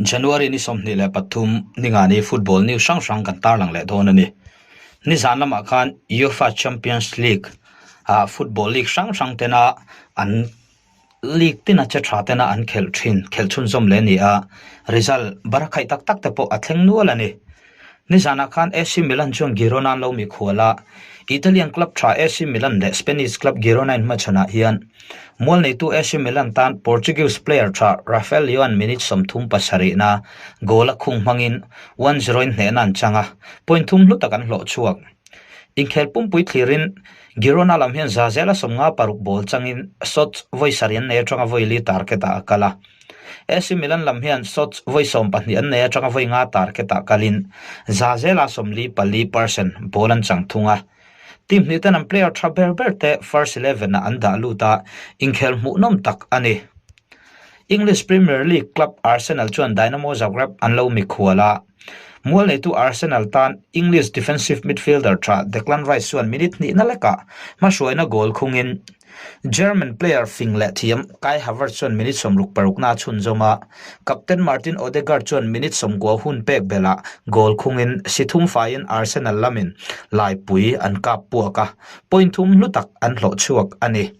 January ni 23 ningani football news hrang hrang kan tarlang leh dawn a ni. Nizan lamah khan UEFA Champions League ah football league hrang hrang tena an league tina che tha tena an khelh thin khelh chhunzawm leh a ni a, result bar khaih tak tak te pawh a thleng nual a ni. Nizanah khan AC Milan chuan Girona an lo mikhual a, Italian club tha AC Milan leh Spanish club Girona inhmachhawnah hian mual neitu AC Milan tan Portuguese player tha Rafael Leao-a'n minute 37 na goal a khung hmangin 1-0 in hnehna an chang a, point thum hlu tak an hlawh chhuak. Inkhel pumpui thlirin Girona lam hian za zela 56 ball changin shots vawi sarih an nei atanga vawi li target ah a kal a. AC Milan lam hian shots vawi 12 an nei atanga vawi nga target ah kalin za zela 44% ball an chang thung a. Team hnih ten an player tha ber ber te first 11 ah an dah lut a, inkhel hmuhnawm tak a ni. English Premier League club Arsenal chuan Dynamo Zagreb an lo mikhual a. Mual neitu Arsenal tan English defensive midfielder tha Declan Rice chuan minute hnihna lekah hmahruaina goal khungin German player fing leh thiam Kai Havertz chuan minute 66 a chhunzawm a, captain Martin Odegaard chuan minute 90 hun pek belhah goal khungin si thum faiin Arsenal lamin laipui an kap puak a, point thum hlu tak an hlawh chhuak a ni.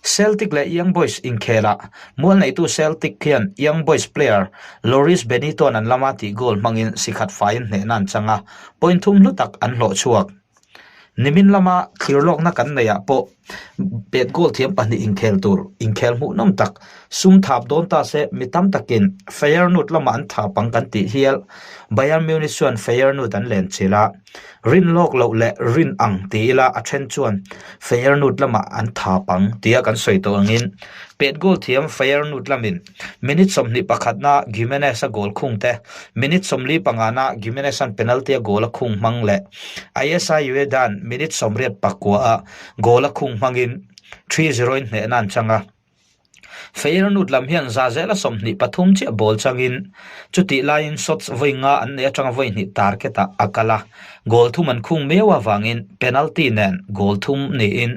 Celtic leh Young Boys inkhelah mual neitu Celtic hian Young Boys player Loris Benito-a'n an lama tih goal hmangin si khat faiin hnehna an chang a, point thum hlu tak an hlawh chhuak. Nimin lama thlir lawkna kan neihah pawh pet goal thiam pahnih inkhel tur inkhel hmuhnawm tak sum thap dawn ta se mi tam takin Feyenoord lamah an thap ang kan tih hial. Bayern Munich chuan Feyenoord an len chilh a. Rin lawk loh leh rin ang ti ila a then chuan Feyenoord lamah an thap ang tia kan sawi tawh angin pet goal thiam Feyenoord lamin minute 21 na Gimenez a goal khung te, minute 45 na Gimenez an penalty a goal a khung hmang leh ISI Uedan minute 89 a goal a khung hmangin 3-0 in hnehna an chang a. Feyenoord lam hian za zela 23 chiah ball changin chutih laiin shots vawi nga an nei atanga vawi hnih target ah a kal a, goal thum an khung miau avangin penalty nen goal thum niin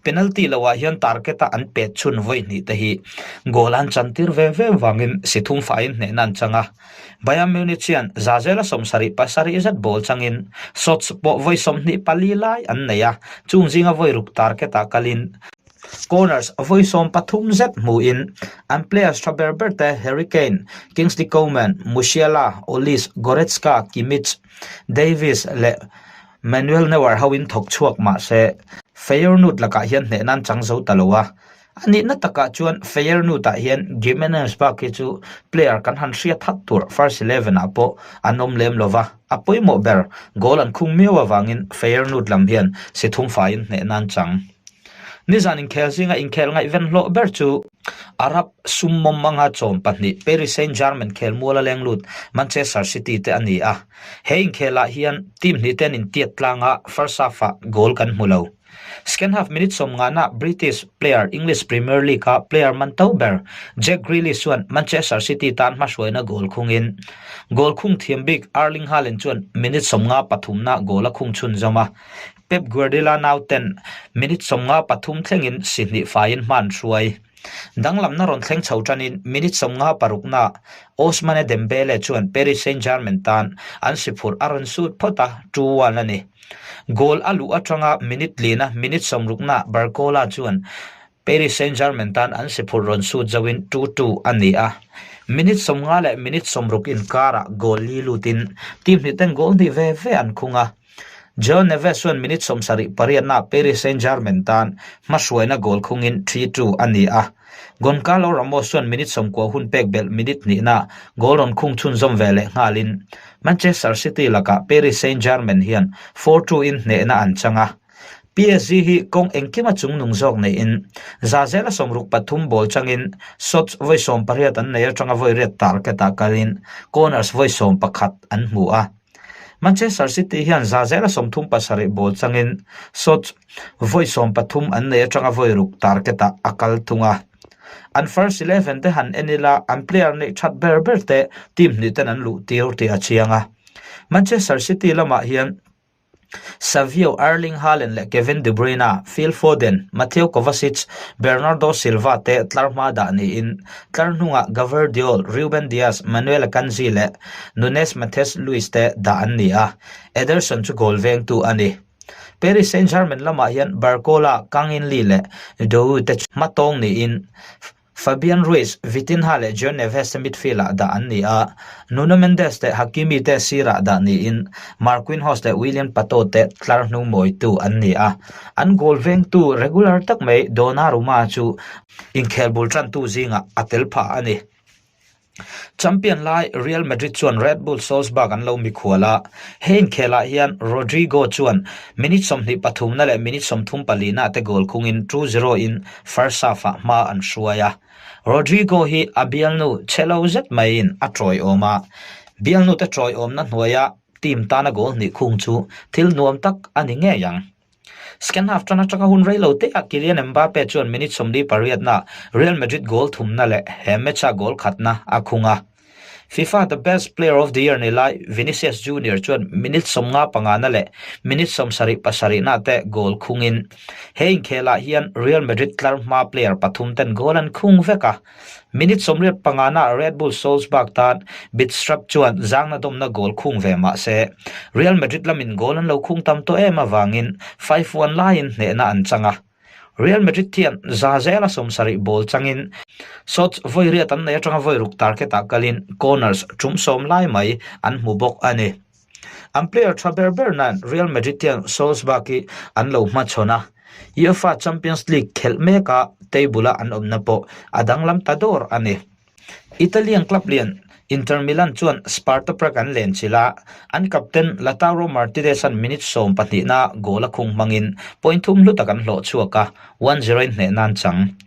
penalty loah hian target a an pet chhun vawi hnih te hi goal an chantir ve ve vangin si thum faiin hnehna an chang a. Bayern Munich hian za zela 77 zet ball changin shots pawh vawi 24 lai an nei a, chung zinga vawi ruk target ah kalin Corners vawi 13 zet hmuhin an players tha ber ber te Harry Kane, Kingsley Coman, Musiala, Olise, Goretzka, Kimmich, Davies leh Manuel Neuer hoin thawk chhuak mah se Feyenoord lakah hian hnehna an chang zo ta lo a. A nihna takah chuan Feyenoord ah hian Gimenez bak hi chu player kan han hriat that tur first 11 ah pawh an awm lem lo va, a pawimawh ber goal an khung miau avangin Feyenoord lam hian si thum faiin hnehna an chang. Nizan inkhel zinga inkhel ngaihven hlawh ber chu Arab sum mawm anga chawm pahnih Paris Saint-Germain khel mual a leng lut Manchester City te a ni a. He inkhelah hian team hnih te an intiat tlang a, first half-ah goal kan hmu lo. Second half minute 50 na British player English Premier League-a player man to ber Jack Grealish chuan Manchester City tan hmahruaina goal khungin goal khung thiam bik Erling Haaland chuan minute 53 na goal a khung chhunzawm a. Pep Guardiola nauten minute 53 thlengin si hnih faiin hman hruai. Danglamna rawn thleng chho tanin minute 56 na Ousmane Dembele chuan Paris Saint-Germain tan an si phurh a rawn sut phawt a, 2-1 a ni. Goal a luh atanga minute lina minute 60 na Barcola chuan Paris Saint-Germain tan an si phurh rawn sut zoin 2-2 a ni a. Minute 50 leh minute 60 inkarah goal li lutin team hnih ten goal hnih ve ve an khung a. João Neves chuan minute 78 na Paris Saint-Germain tan hmahruaina goal khungin 3-2 a ni a. Goncalo Ramos chuan minute 90 hun pek belh minute hnih na goal rawn khung chhunzawm ve leh nghalin Manchester City lakah Paris Saint-Germain hian 4-2 in hnehna an chang a. PSG hi kawng engkima chungnung zawk neiin za zela 63 ball changin shots vawi 18 an nei atanga vawi riat target ah kalin corners vawi 11 an hmu a. Manchester City hian za zela 37 ball changin shots vawi 13 an nei atanga vawi ruk target ah a kal thung a. An first 11 te han en ila an player neih that ber ber te team hnih ten an luh tir tih a chiang a. Manchester City lamah hian. Savio, Erling Haaland leh Kevin De Bruyne, Phil Foden, Mateo Kovacic, Bernardo Silva te tlar hma dah niin tlar hnungah Gvardiol, Ruben Dias, Manuel Akanji leh Nunes Matheus Luiz te dah an ni a, Ederson chu goal vengtu a ni. Paris Saint-Germain lamah hian Barcola, Kang-in Lee leh Doue te hmatawng niin Fabian Ruiz, Vitinha leh João Neves te midfield-ah dah an ni a, Nuno Mendes leh Hakimi te sirah dah niin Marquinhos leh Willian Pato te tlar hnung mawitu an ni a. An goal vengtu regular tak mai Donnarumma chu inkhel bul tantu zingah a tel phah a ni. Champion lai Real Madrid chuan Red Bull Salzburg an lo mikhual a, he inkhelah hian Rodrygo chuan minute 23 na leh minute 34 na te goal khungin 2-0 in first half-ah hma an hruai a. Rodrygo hi a bialnu chhe lo zet maiin a tawiawm a, bialnu te tawiawmna hnuaia team tana goal hnih khung chu thil nuam tak a ni ngei ang. Second half tan atanga hun rei lo te ah Kylian Mbappe chuan minute 48 na Real Madrid goal thumna leh he match-a goal khatna a khung a. FIFA The Best Player of the Year ni lai Vinicius Junior chuan minute 55 na leh minute 77 na te goal khungin he inkhelah hian Real Madrid tlar hma player pathum ten goal an khung vek a. Minute 85 na Red Bull Salzburg tan Bidstrup chuan zangna dawmna goal khung ve mah se Real Madrid lamin goal an lo khung tam tawh em avangin 5-1 laiin hnehna an chang a. Real Madrid hian za zela 70 ball changin shots vawi riat an nei atanga vawi ruk target-ah kalin corners tum sawm lai mai an hmu bawk a ni. An player tha ber ber nan Real Madrid hian Salzburg hi an lo hmachhawn a, UEFA Champions League khelh meka table-a an awmna pawh a danglam ta dawr a ni. Italian club lian Inter Milan chuan Sparta Prague an len chilh a, an captain Lautaro Martinez-a'n minute 12 na goal a khung hmangin point thum hlu tak an hlawh chhuak a, 1-0 in hneh nan chang.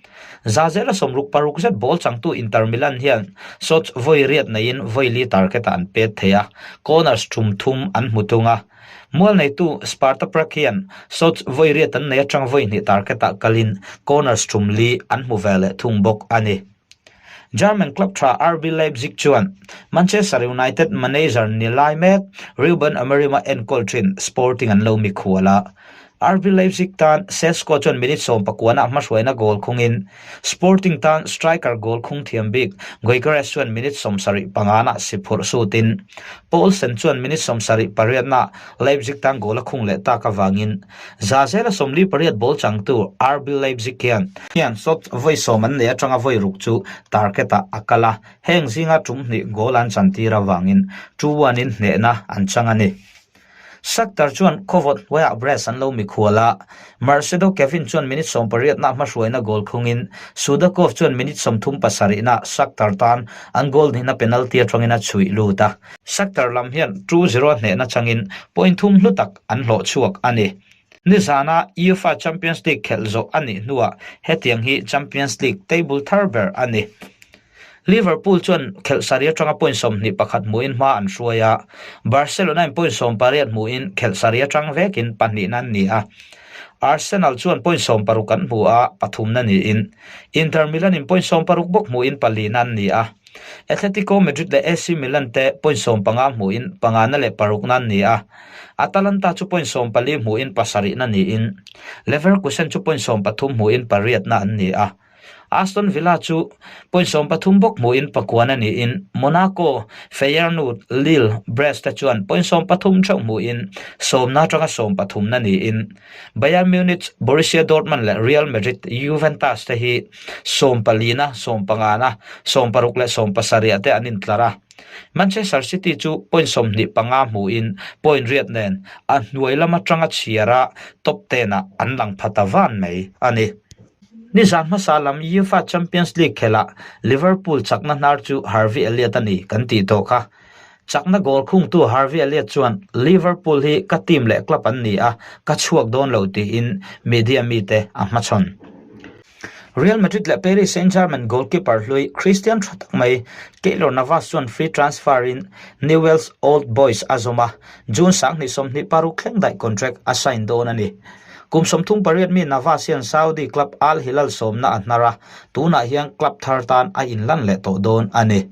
Za zela 66 zet ball changtu Inter Milan hian shots vawi riat neiin vawi li target-ah an pet thei a, corners tum thum an hmu tung a. Mual neitu Sparta Prague hian shots vawi riat an nei atang vawi hnih target-ah kalin corners tum li an hmu ve leh thung bawk a ni. German club tha RB Leipzig chuan Manchester United manager ni lai mek Ruben Amorim a enkawl thin Sporting an lo mikhual a. RB Leipzig tan Sesko chuan minute 19 ah hmahruaina goal khungin Sporting tan striker goal khung thiam bik Gyökeres chuan minute 75 na si phurh sutin Poulsen chuan minute 78 na Leipzig tan goal a khung leh tak awangin za zela 48 ball changtu RB Leipzig hian hian shot vawi sawm an nei atanga vawi ruk chu target-ah a kal a, heng zinga tum hnih goal an chantir avangin 2-1 in hnehna an chang a ni. Shakhtar chuan khawvawt hnuaiah Brest an lo mikhual a, Marcelo Kevin chuan minute 18 na hmahruaina goal khungin Sudakov chuan minute 37 na Shakhtar tan an goal hnihna penalty atangin a chhuih lut a. Shakhtar lam hian 2-0 hnehna changin point thum hlu tak an hlawh chhuak a ni. Nizana UEFA Champions League khelh zawh a nih hnuah hetiang hi Champions League table thar ber a ni. Liverpool chuan khelh sari atanga point 21 hmuin hma an hruai a, Barcelona in point 18 hmuin khelh sari atang vekin pahnihna an ni a. Arsenal chuan point 16 an hmu a, pathumna niin Inter Milan in point 16 bawk hmuin palina an ni a. Atletico Madrid leh AC Milan te point 15 hmuin pangana leh parukna an ni a. Atalanta chu point 14 hmuin pasarihna niin Leverkusen chu point 13 hmuin pariatna an ni a. Aston Villa chu point 13 bawk hmuin pakuana niin Monaco, Feyenoord, Lille, Brest te chuan point 13 theuh hmuin sawmna atanga 13 na niin Bayern Munich, Borussia Dortmund leh Real Madrid, Juventus te hi 14 na, 15 na, 16 leh 17 te an intlar a. Manchester City chu point 25 hmuin point riat nen a hnuai lam atanga chhiara top 10 ah an lang pha ta van mai a ni. Nizan hmasa lam UEFA Champions League khelah Liverpool chakna hnar chu Harvey Elliott a ni kan tih tawh kha. Chakna goal khungtu Harvey Elliott chuan Liverpool hi ka team leh club an ni a, ka chhuak dawn lo tiin media mite a hmachhawn. Real Madrid leh Paris Saint-Germain goalkeeper hlui Christian tha tak mai Keylor Navas chuan free transfer in Newell's Old Boys a zawm a, June 2026 thleng daih contract a sign dawn a ni. Kum 38 mi Navas hian Saudi club Al Hilal sawmna a hnar a, tunah hian club thar tan a inlan leh tawh dawn a ni.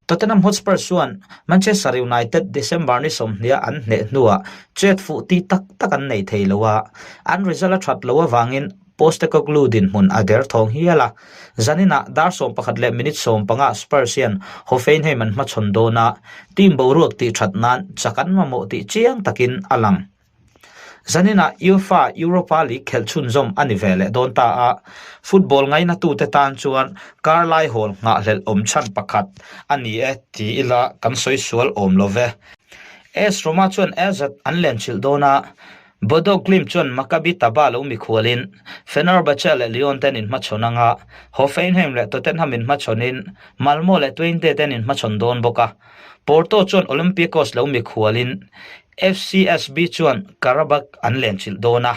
Tottenham Hotspur chuan Manchester United December ni sawmhniha an hneh hnuah chet fuh ti tak tak an nei thei lo a, an result a that loh avangin Postecoglou dinhmun a der thawng hial a. Zaninah dar 11 leh minute 15 Spurs hian Hoffenheim an hmachhawn dawn a, team boruak tih that nan chak an mamawh tih chiang takin a lang. Zaninah UEFA Europa League khelh chhunzawm a ni ve leh dawn ta a, football ngainatute tan chuan kar laihawl nghahhlelh awm chhan pakhat a ni e ti ila kan sawi sual awm lo ve. AS Roma chuan AZ an lenchilh dawn a, Bodo Glimt chuan Maccabi Taba lo mikhualin Fenerbahce leh Lyon ten inhmachhawn anga Hoffenheim leh Tottenham inhmachhawnin Malmo leh Twente ten inhmachhawn dawn bawk a. Porto chuan Olympiacos lo mikhualin FCSB chuan Qarabag an lenchilh dawn a,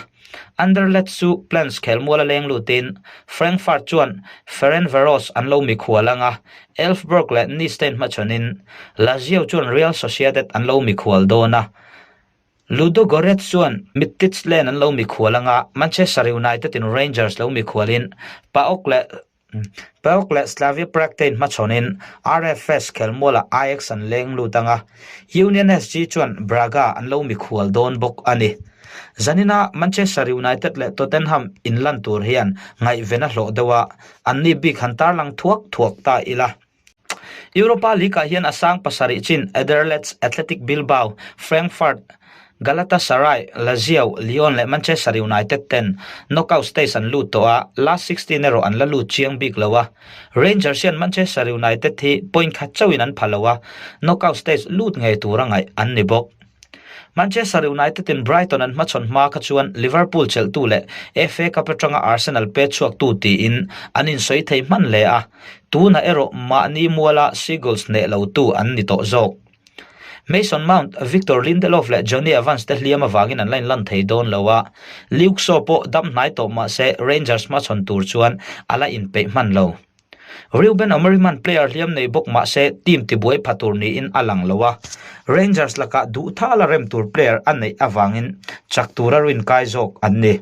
Anderlecht chu Plans khelmual a leng lutin Frankfurt chuan Ferencvaros an lo mikhual ang a, Elfsborg leh Nice te inhmachhawnin Lazio chuan Real Sociedad an lo mikhual dawn a, Ludogorets chuan Midtjylland an lo mikhual ang a, Manchester United in Rangers lo mikhualin PAOK leh PAOK leh Slavia Prague te inhmachhawnin RFS khelmualah Ajax an leng lut ang a, Union SG chuan Braga an lo mikhual dawn bawk a ni. Zanina Manchester United leh Tottenham inlan tur hian ngaihven a hlawh deuh a, anni bik han tarlang thuak thuak ta ila. Europa League-ah hian a sang pasarih chin Anderlecht, Athletic Bilbao, Frankfurt, Galatasaray, Lazio, Lyon leh Manchester United ten knockout stage an lut tawh a, last 16 erawh an la lut chiang bik lo a. Rangers hian Manchester United hi point khat chauhin an pha lo a, knockout stage lut ngei tura ngaih an ni bawk. Manchester United in Brighton an hmachhawn hma kha chuan Liverpool chelhtu leh FA Cup atanga Arsenal pet chhuaktu tiin an insawi thei hman hle a, tunah erawh mahni muala Seagulls hneh lotu an ni tawh zawk. Mason Mount, Victor Lindelof leh Jonny Evans te hliam avangin an la inlan thei dawn lo a, Luke Shaw pawh dam hnai tawh mah se Rangers hmachhawn tur chuan a la inpeih hman lo. Ruben Amorim-a'n player hliam nei bawk mah se team tibuai pha tur niin a lang lo a, Rangers lakah duh thala rem tur player a neih avangin chak tura rinkai zawk an ni.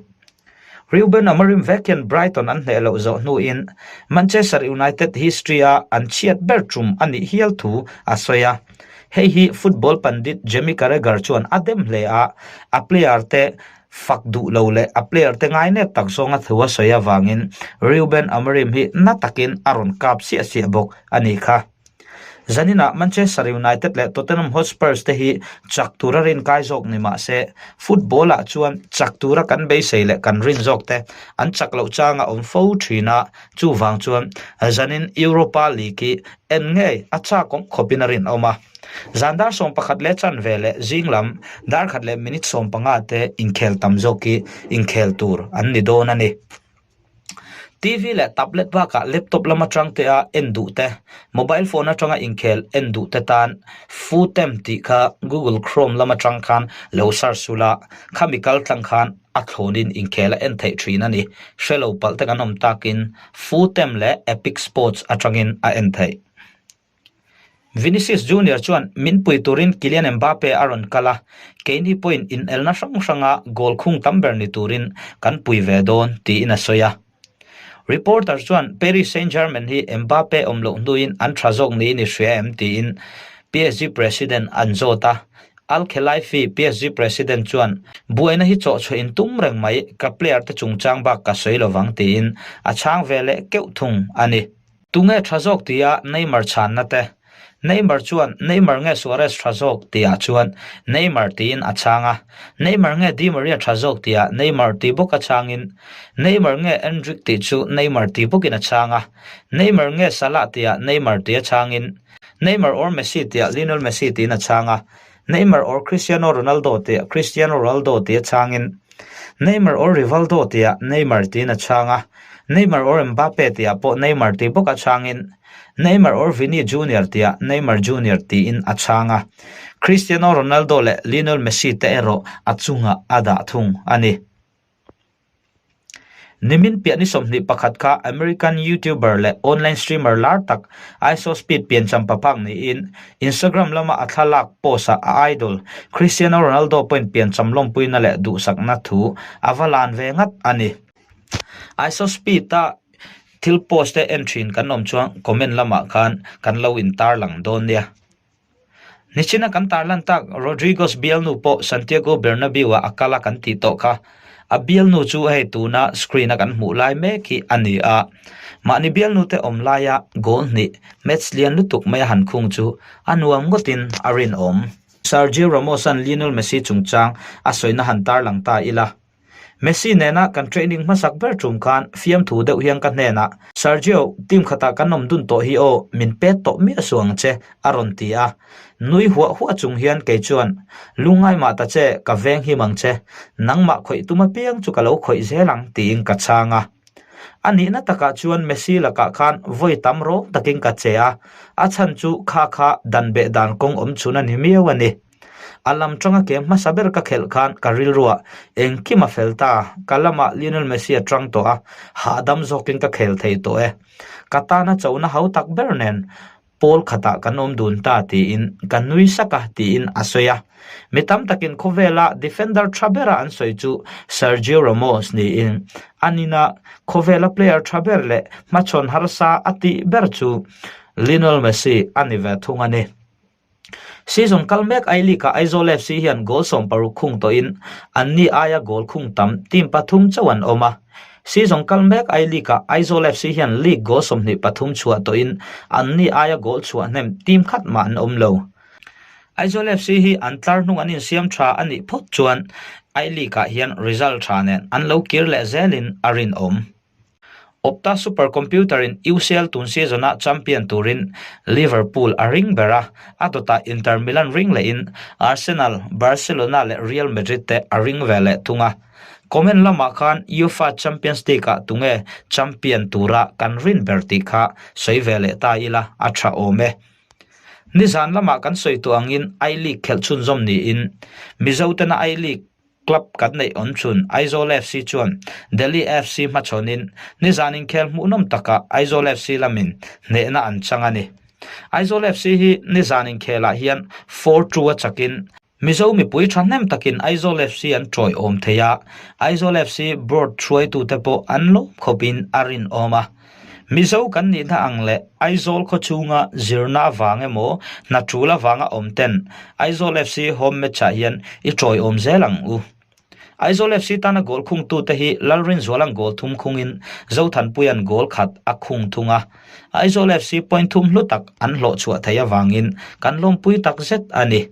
Ruben Amorim vek hian Brighton an hneh loh zawh hnuin Manchester United history-a an chhiat ber tum a nih hial thu a sawi a. Hei hi football pandit Jamie Carragher chuan a dem hle a, a player te fak duh lo leh a player te ngainep tak zawnga thu a sawi avangin Ruben Amorim hi na takin a rawn kap siah siah bawk a nih kha. Zaninah Manchester United leh Tottenham Hotspurs te hi chak tura rinkai zawk ni mah se, football ah chuan chak tura kan beisei leh kan rin zawk te an chak loh chang a awm fo thin a, chuvang chuan zanin Europa League hi en ngei a chakawm khawpin a rinawm a. Zan dar 11 leh chanve leh zing lam dar khat leh minute 15 te inkhel tam zawk hi inkhel tur an ni dawn a ni. TV leh tablet bakah laptop lam atang te a en duh te, mobile phone atanga inkhel en duh te tan Futem tih kha Google Chrome lam atang khan lo search ula, khami kal tlang khan a thlawnin inkhel a en theih thin a ni. Hre lo palh te kan awm takin Futem leh Epic Sports atangin a en theih. Vinicius Junior chuan min pui turin Kylian Mbappe a rawn kal a, keini pawhin inelna hrang hranga goal khung tam ber ni turin kan pui ve dawn, tiin a sawi a. Reporter chuan Paris Saint-Germain hi Mbappe awm loh hnuin an tha zawk niin i hria em tiin PSG president an zawt a. Al-Khelaifi, PSG president chuan, Buaina hi chawhchhuah in tum reng mai, ka player te chungchang bak ka sawi lovang tiin a chhang ve leh keuh thung a ni. Tunge tha zawk tia Neymar chhanna te? Neymar chuan Neymar nge Suarez tha zawk tihah chuan Neymar tiin a chhang a, Neymar nge Di Maria tha zawk tihah Neymar ti bawka chhangin Neymar nge Endrick tih chu Neymar ti bawkin a chhang a, Neymar nge Salah tihah Neymar tia chhangin Neymar or Messi tihah Lionel Messi tiin a chhang a, Neymar or Cristiano Ronaldo tihah Cristiano Ronaldo tia chhangin Neymar or Rivaldo tihah Neymar tiin a chhang a, Neymar or Mbappe tihah pawh Neymar tih bawka chhangin Neymar or Vini Junior tihah Neymar Junior tiin a chhang a, Cristiano Ronaldo leh Lionel Messi te erawh a chungah a dah thung a ni. Nimin piah ni 21 kha American YouTuber leh online streamer lar tak IShowSpeed piancham paphak niin Instagram lama a thlalak post-ah a idol Cristiano Ronaldo pawhin piancham lawmpuina leh duhsakna thu a va lan ve ngat a ni. IShowSpeed-a. Thil post te en thin kan awm chuan comment lamah khan kan lo in tarlang dawn nia. Nichina kan tarlan tak Rodriguez bialnu pawh Santiago Bernabeu-ah a kal a kan tih tawh kha. A bialnu chu hei tuna screen-a kan hmuh lai mek hi a ni a. Mahni bialnu te awm laia goal hnih match lian lutuk mai a han khung chu a nuam ngawtin a rinawm. Sergio Ramos-a'n Lionel Messi chungchang a sawina han tarlang ta ila. Messi nena kan training hmasak ber tum khan fiamthu deuh hian ka hnenah, Sergio, team khatah kan awm dun tawh hi aw, min pet tawh miah suh ang che, a rawn ti a. Nui huah huah chung hian kei chuan, Lungngai mah ta che, ka veng him ang che, nangmah khawih tum apiang chu ka lo khawih zel ang, tiin ka chhang a. A nihna takah chuan Messi lakah khan vawi tam rawng takin ka che a, a chhan chu kha kha dan beh dan kawng awm chhun a ni miau a ni. A lam tanga ke hmasa ber ka khelh khan ka rilruah engkim a fel ta, ka lamah Lionel Messi a tang tawh a, hahdam zawkin ka khel thei tawh e. Ka tana chona hau tak ber nen pawl khatah kan awm dun ta tiin ka nui sak a tiin a sawi a. Mi tam takin khawvela defender tha bera an sawi chu Sergio Ramos niin a nina khawvela player tha ber leh hmachhawn harsa a tih ber chu Lionel Messi a ni ve thung a ni. Season kal mek I-League-ah Aizawl FC hian goal 60 khung tawhin anni aia goal khung tam team pathum chauh an awm a. Season kal mek I-League-ah Aizawl FC hian league goal 23 chhuah tawhin anni aia goal chhuah hnem team khat mah an awm lo. Aizawl FC hi an tlar hnung an insiam tha a nih phawt chuan I-League-ah hian result tha nen an lo kir leh zelin a rinawm. Opta Super Computer-in UCL tun season-a champion turin Liverpool a ring ber a, a dawtah Inter Milan ring lehin Arsenal, Barcelona leh Real Madrid te a ring ve leh thung a. Comment lamah khan UEFA Champions League-ah tunge champion tura kan rin ber tih kha sawi ve leh ta ila a tha awm e. Nizan lamah kan sawi tawh angin I-League khelh chhunzawm niin Mizo tena I-League Club kan neih awm chhun Aizawl FC chuan Delhi FC hmachhawnin nizan inkhel hmuhnawm takah Aizawl FC lamin hnehna an chang a ni. Aizawl FC hi nizan inkhelah hian 4-2 a chakin Mizo mipui thahnem takin Aizawl FC an tawiawm thei a, Aizawl FC board hruaitute pawh an lawm khawpin a rinawm a. Mizo kan nihna ang leh Aizawl khawchhunga zirna avang emaw hna tul avanga awm ten Aizawl FC home match-ah hian i tawiawm zel ang u. Aizawl FC tana goal khungtute hi Lalrinzuala'n goal thum khungin Zothanpuia'n goal khat a khung thung a. Aizawl FC point thum hlu tak an hlawhchhuah theih avangin kan lawmpui tak zet a ni.